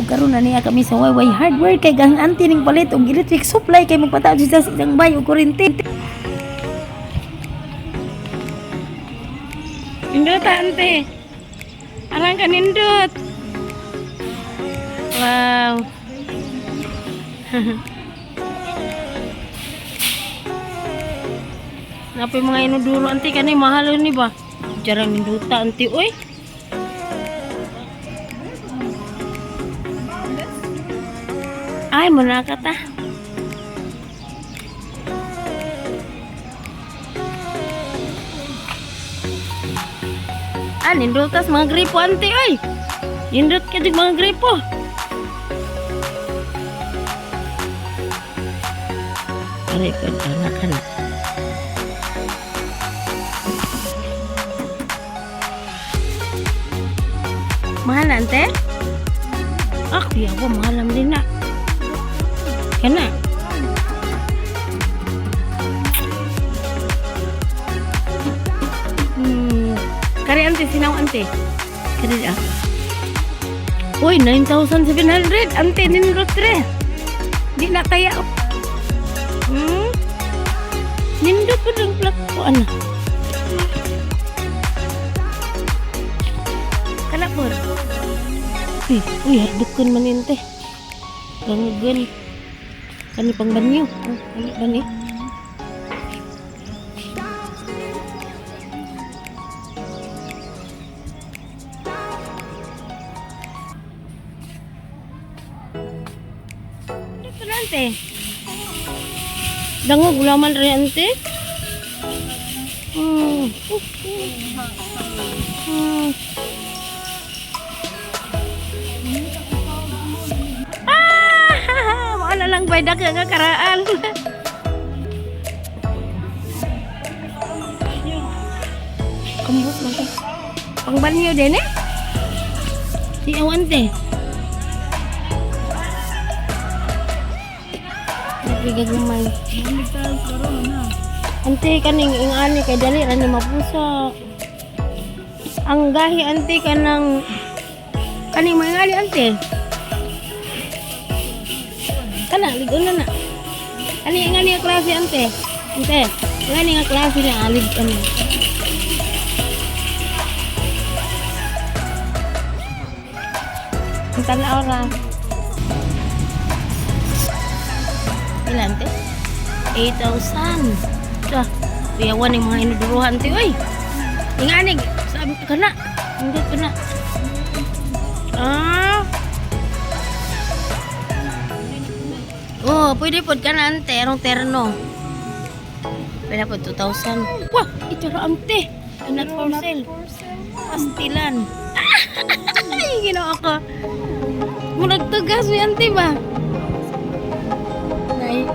Ug karon na niya kami sa YY Hardware kay gang auntie ning palit og electric supply kay magpataod siya sa isang bay og kuryente. Nindot, ante. Arang ka nindot. Wow. Napay mga inuduro, ante, kani mahal ni ba? Jarang ninduta, ante, oy. Ay, munaka ta. Ah, nindutas mga gripo, ante, oy. Nindot ka jud mga gripo. Aray ko, anak ka na. Mahal, ante? Ah, kuya ko, mahal naman din na. Kana? Kari, ante, sinaw, ante. Kari ah. Uy, 9,700. Ante, nindot tre. Di na taya. Nindot po ng plak ko, ano. Kana po. Uy, uy, hardukon man yun, te. Gangagan. Kani pang banyo. Oh, kani ba ni? Ito na, ante. Dangog, wala man rin, ante. Ah! Mao na lang bay dako nga karaan. Kambot man to. Pangbanyo din eh. Si awan te. Nagigagumay. Ante, kaning ingani kay dali ra ni mapuso. Ang gahi, ante, kanang kaning mga ingani, ante. Kana ligon na na. Ani ingani nga klase, ante. Ante, ingani nga klase na alig ano. Ang tanaw ra. Ilan, ante? 8,000. Ka, kuyawan yung mga inuduruhan, te, oy. Ingani, sabi kana. Hindi ko na. Ah. Oh, pwede pod ka na, ante, anong terno? Pwede pod 2,000. Wah, ito ra, ante. Not for sale. Pastilan. Ay, ginawa ko. Murag tugas mi, ante ba? Nay.